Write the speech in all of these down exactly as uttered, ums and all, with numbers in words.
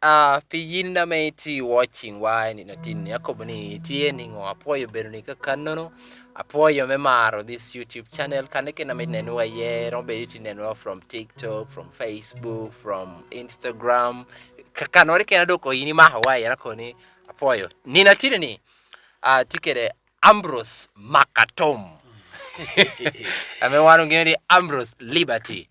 ah, pi yin ame itye watching wa i nino atin-ni, akobo ni itye niŋo? Apwoyo bedo ni kakannono. Apwoyo me maro this YouTube channel. Kan keken ame ineno wa iye, romo bedo itye neno wa from TikTok, from Facebook, from Instagram. Ka-, kanwari kena dok in imako wa iye, akoni apwoyo. Nino atin-ni, ah, tye kede Ambrose Makatom. Ame wan oŋeo ni Ambrose Liberty.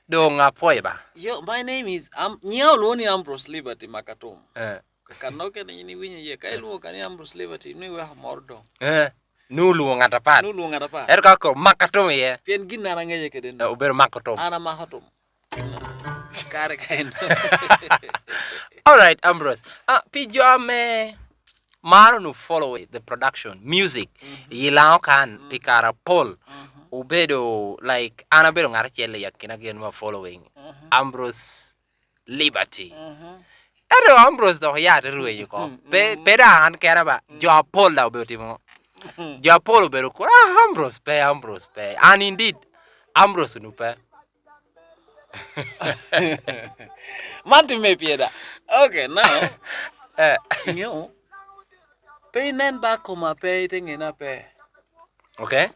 Doŋ apwoyo ba. Yo, my name is Am-, nyiŋa olwoŋo ni Ambrose Liberty Makatom. Eh. Ka-, kan okene in iwinyo iye, ka ilwoŋo ka ni Ambrose Liberty, nwoŋo iweko moro doŋ. Eh, nwoŋo olwoŋo ŋat apat. Nwoŋo olwoŋo ŋat apat. Ento ka ko Makatom iye. Pien gin an aŋeye kede ni. Eh, obedo Makatom. An amako tom. Kare ka en. All right, Ambrose. Ah, pi jo ame maro nu follow the production, music, mhm, i Laŋo kan, mhm, pi kare apol, mhm, obedo, like, an abedo ŋat acel i akina gen ma following, mhm, Ambrose Liberty. Mhm. Ento Ambrose dok ya te rwenyo oko. Mhm. Pe, mhm, pe daŋ an kena ba, mhm, jo apol daŋ obedo timo ŋo? Mhm. Jo apol obedo ko, "Ah, Ambrose pe, Ambrose pe." And indeed, Ambrose nu pe. Man timme pye da. Okay, now, eh, iŋeo, pe inen ba koma pe, ite ŋena pe. Okay.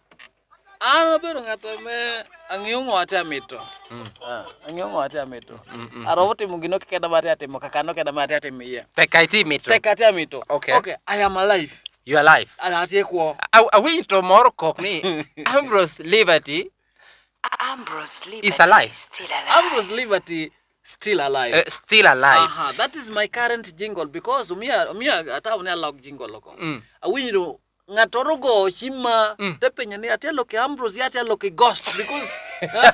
An abedo ŋat ame aŋeo ŋo atye amito. Mm. Ah, aŋeo ŋo atye amito. Mm, mm, aromo timo gino keken ame atye atimo, kakano keken ame atye atimo iye. Tekka itye mito. Tekka atye amito. Okay. Okay, I am alive. You are alive. An atye kwo. A-, awinyo to moro kok ni, Ambrose Liberty Ambrose Liberty is alive. Still alive. Ambrose Liberty still alive. Eh, still alive. Aha, that is my current jingle because omio, omio atamo ni alok jingle oko. Mm. Awinyo do ŋattoro ogo cimma, mm, te penya ni, "Atye alok i Ambrose, ya atye alok i Ghost?" Because, eh,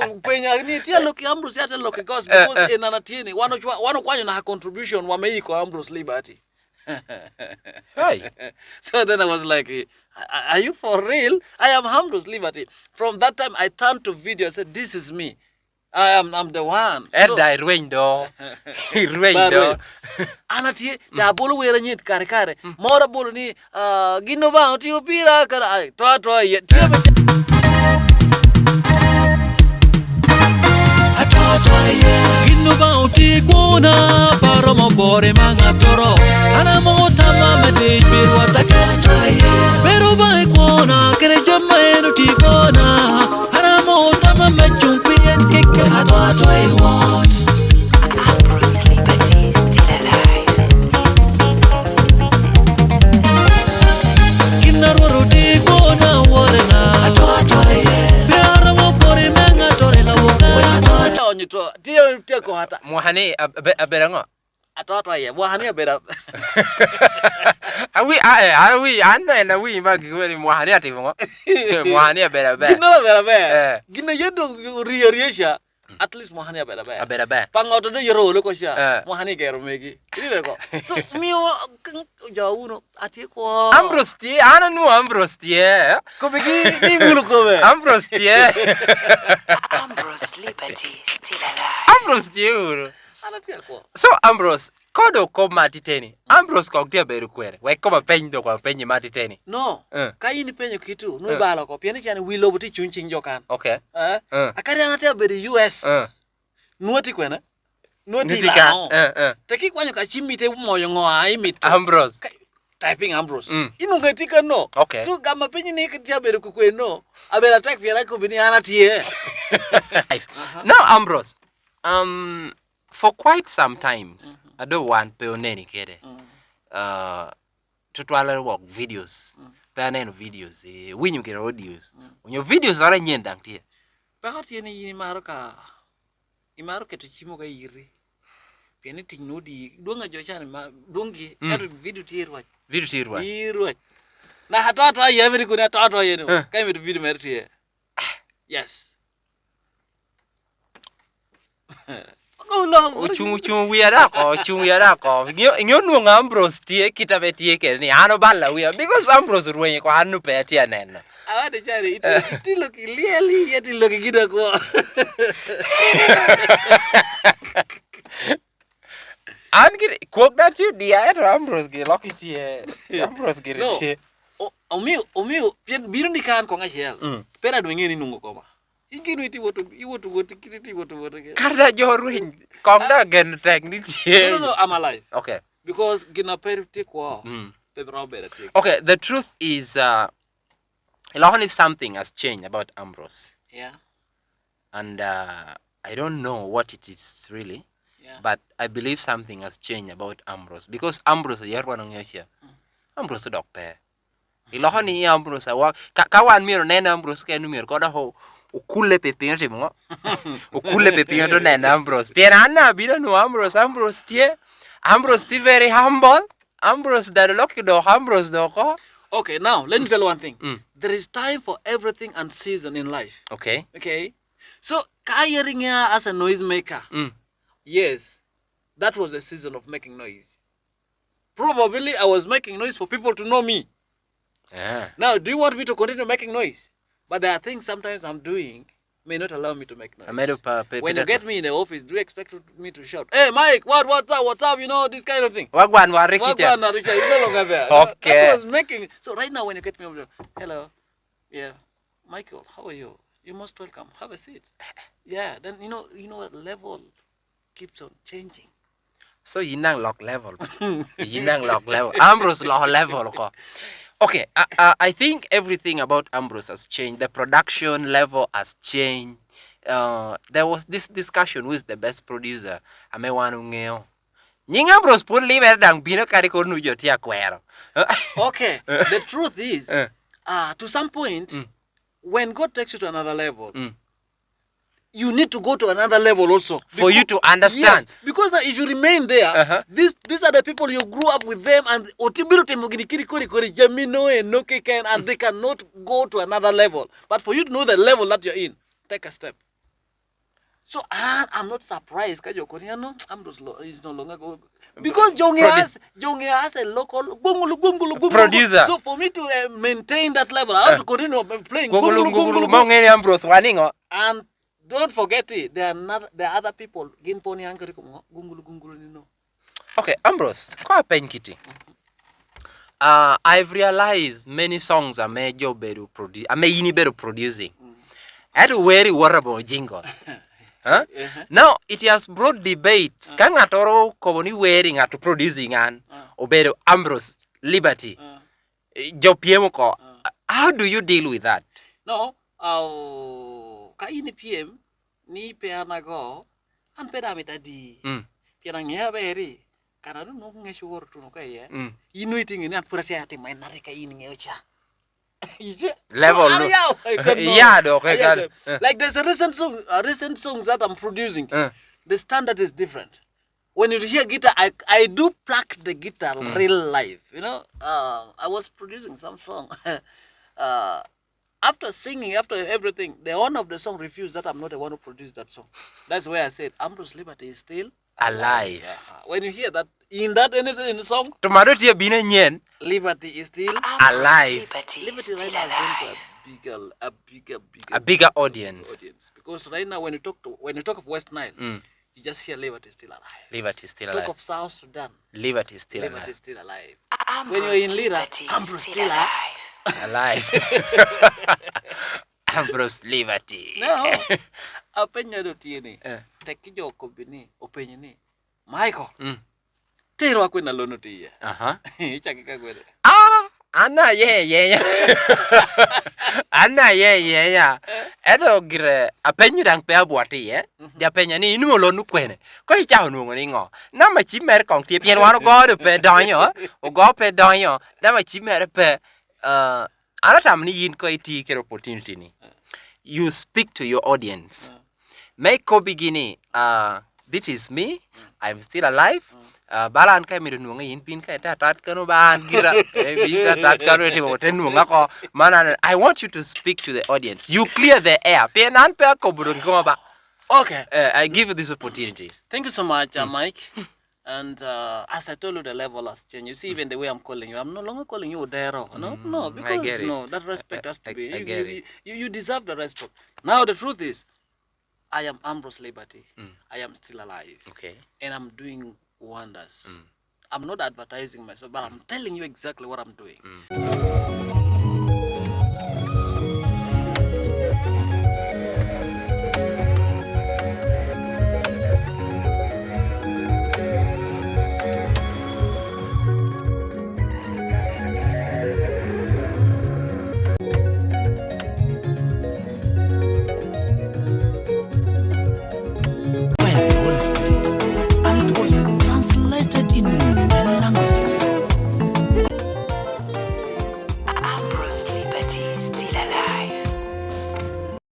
openya ni, "Itye alok i Ambrose, ya atye alok i Ghost?" Eh, because eh, en an atye ni, wan ocwa-, wan okwanyo naka contribution wa me yiko Ambrose Liberty. Hey. So then I was like, "A-, a-, are you for real?" I am Ambrose Liberty. From that time, I turned to video, I said, "This is me. I am, I'm the one." So, Edda, irweny do. Irweny do. An atye, mm, da abolo wer anyit kare kare. Mm. Moro abolo ni, ah, "Gin Obaŋa otio pira kara." Ai, to, to, ye. Tye me Atwatwa iye. Gin Obaŋa otye kwona, pe aromo pore ma ŋattoro. An amoko tamma me tic pi Rwot akena. Atwatwa iye. Bedo Obaŋa i kwona, kede jami ma en otye kwona. An amoko tamma me cuŋ pi en keken. Atwatwa i Rwot. Ambrose Liberty still alive. Gin a Rwot otye kwona, wore na. Atwatwa iye. Pe aromo pore me ŋattoro i lobo ka. Atwatwa. Onyo to, tye, tye ko ata. Mwaka ni, ab-, abe-, abedo aŋo? Atwatwa iye. Mwaka ni abedo ab- Awi, a, eh, awi, an en awi ma gik weri mwaka ni atimo ŋo? Mwaka ni abedo aber. Gin abedo aber. Eh. Gin aye dong orio arieca. Mm. At least mwaka ni abedo aber. Abedo aber. Pa ŋot a doŋ yero olo ko ca, eh, mwaka ni gero megi. Irire ko. So, miyo, k-, jo wunu, atye kwo. Ambrose tye, an anwoŋo Ambrose tye. Kobigi ni wunu kobe. Ambrose tye. Ambrose Liberty still alive. Ambrose tye wunu. An atye kwo. So, Ambrose, Kodo kop ma atiteni, Ambrose kok tye abedo kwene? Wek kop apeny dok apenyi ma atiteni. No, eh, ka in ipenyo kit-tu, nwoŋo, eh, ibalo oko, pien ican wi lobo tye i cuny cing jo kan. Okay. Eh? Eh. Akadi an atye abedo i U S. Eh. Nwoŋo atye kwene? Nwoŋo atye i Laŋo. Eh, eh. Tek ikwanyo ka cim ite moyo ŋo a imito? Ambrose. Ka, typing Ambrose. Mm. Inwoŋo itye kano. Okay. So, gam apenyi ni tye abedo kwene no, abedo atek pien akobi ni an atye. Aha. No, Ambrose. Um, for quite some times, mhm, ado wan pe oneni kede. Mm. Ah, tutwale wok videos. Mm. Pe aneno videos, eh, winyo gire audios. Mm. Onyo videos oro anyen daŋ tye. Peko tye ni in imaro ka, imaro keto cimo ka iri. Pien ni tic nwoŋo odi, dwoŋ a jo can ma, dwoŋgi, mm, ento video tye i rwac. Video tye i rwac. I rwac. Na ato ato a yam iri kuni ato ato a yeno. Eh. Ka imito video mere tye. Yes. Ocuŋ, ocuŋ wiya dok oko, ocuŋ wiya dok oko. Iŋeo, iŋeo nwoŋo Ambrose tye kit ame tye kede ni an oballa wiya, because Ambrose orwenyo oko, an pe atye aneno. Awade cani, iti-, eh, iti lok i lyel, iye iti lok i gida kwo. An gire, kwok da tye odia, ento Ambrose gire lok i tye. Ambrose gire tye. No. O-, omio, omio, pien bino ni ka an koŋ acel, mm, pe da dwe ŋe ni nwoŋo koma. Gin iti woto, iwoto wot, kit iti woto wot. Kata jo rweny, kong da gen tek ni tye. No, no, no, I'm alive. Okay. Because gin a pe tye kwo, mm, pe romo bedo atye. Okay, the truth is, uh, iloko ni something has changed about Ambrose. Yeah. And, uh, I don't know what it is really, yeah, but I believe something has changed about Ambrose because Ambrose yet wan ong'eyo ce. Mm. Ambrose dok pe. Iloko ni Ambrose awa, ka, ka wan myero onen Ambrose ka en myero kono o-, okulle pi piny otimo ŋo? Okulle pi piny oto neno Ambrose. Pien an abino nwoŋo Ambrose, Ambrose tye, Ambrose tye very humble. Ambrose dano lok i dok, Ambrose dok oko. Okay, now, let me tell you one thing. Mm. There is time for everything and season in life. Okay. Okay? So, ka yet iŋea as a noise maker, mm, yes, that was the season of making noise. Probably I was making noise for people to know me. Yeah. Now, do you want me to continue making noise? But there are things sometimes I'm doing may not allow me to make noise. Amedo pa, pe, When you Peter get me in the office, do you expect me to shout, "Hey, Mike, what, what's up, what's up?" You know, this kind of thing. Wagwan wa Ricky Wagwan Chan. Wa Ricky, he's no longer there. Okay. That was making. So right now, when you get me over there, "Hello, yeah, Michael, how are you? You most welcome. Have a seat." Yeah, then, you know, you know, level keeps on changing. So yin daŋ lok level. Yin daŋ lok level. Ambrose loko level oko. Okay, I, I, I think everything about Ambrose has changed. The production level has changed. Uh, there was this discussion who is the best producer ame wan oŋeo. Nyiŋ Ambrose pwod libere daŋ bino kadi kono jo tye akwero. Okay, the truth is, eh, uh, to some point, mm, when God takes you to another level, mm, you need to go to another level also. For you to understand. Yes, because now if you remain there, uh-huh, these, these are the people you grew up with them and otibiro timo gini kiri kori kori, jamino eno keken, and they cannot go to another level. But for you to know the level that you're in, take a step. So I, I'm not surprised ka jo koni ano, Ambrose lo-, is no longer go-, because jo ŋe as, jo ŋe as a local, gwongulu, gwongulu, gwongulu. Producer. So for me to, uh, maintain that level, I have, eh, to continue, uh, playing gwongulu, gwongulu, gwongulu, gwongulu. Ma ŋe ni Ambrose waniŋo? And don't forget it, there are another, there are other people, gin poni an kadi kom ŋo, gwongulu, gwongulu ni no. Okay, Ambrose, ko apeny kiti. Uh, I've realized many songs ame jo bedo produ-, ame in ibedo producing. Mm. Ento weri wota bo jingo. Huh? Uh-huh. Now, it has brought debates. Uh. Ka ŋattoro okobo ni weri ŋat producing an, uh, obedo Ambrose Liberty. Uh. Eh, jo pyem oko. Uh. How do you deal with that? No, uh, ka in ipyem, ni pe an ago, an pe daŋ amito adi. Mm. Pien aŋeo aber, kara doŋ nwoŋo ŋec oworo tuno ka iye. Mm. In nwoŋo itye ŋe ni an pwod atye atimo en, rik ka in iŋeo ca. Ije, level, I don't know. Ya, dok, I don't know. Eh. Like, there's a recent song, a recent songs that I'm producing. Eh. The standard is different. When you hear guitar, I, I do pluck the guitar, mm, real live, you know. Uh, I was producing some song. Uh, After singing, after everything, the owner of the song refused that I'm not the one who produced that song. That's where I said, Ambrose Liberty is still alive. Alive. Uh-huh. When you hear that, in that, in the, in the song, Tomato tye bino nyen. Liberty is still alive. Liberty right now is going to a bigger, a bigger, bigger, a bigger audience. Audience. Because right now, when you talk to, when you talk of West Nile, mm. You just hear Liberty is still alive. Liberty is still alive. Talk of South Sudan. Liberty is still alive. Liberty is still alive. When you're in Lira, Ambrose is still alive. Alive. Ambrose Liberty. No. Apenyo do tye ni. Eh. Tek ki jo kobbi ni, openyo ni, "Michael, mm. Tero akwena lono tiye." Aha. Icaki ka gwede. Ah, an aye, ye, ye. An aye, ye, ya. Ento gire, apenyo daŋ pe abwot iye. Mhm. Ja penya ni, "Inwoŋo lono kwene?" Ko icako nwoŋo ni ŋo? Namba cim mere koŋ tye, pien wan ogo do pe donyo, ogo pe donyo, namba cim mere pe. Ah, an atamo ni yin ko iti kede opportunity ni. Eh. You speak to your audience. Eh. Me ikobbigi ni, ah, "This is me, mm. I'm still alive." Mm. Ah, bala an ka imito nwoŋe, in bin ka ite atat kano ba an gira. Eh, bin ite atat kano itimo, te nwoŋa ko. Man, an, I want you to speak to the audience. You clear the air. Pien an pe akobo doŋ i koma ba. Okay. Eh, I give you this opportunity. Thank you so much, uh, mm. Mike. And, uh, as I told you, the level has changed. You see, mm. Even the way I'm calling you, I'm no longer calling you Odero. No, mm, no, because, I get it. No, that respect has to be. I, I, I get it. You, you, you deserve the respect. Now, the truth is, I am Ambrose Liberty. Mm. I am still alive. Okay. And I'm doing wonders. Mm. I'm not advertising myself, but I'm telling you exactly what I'm doing. Mm.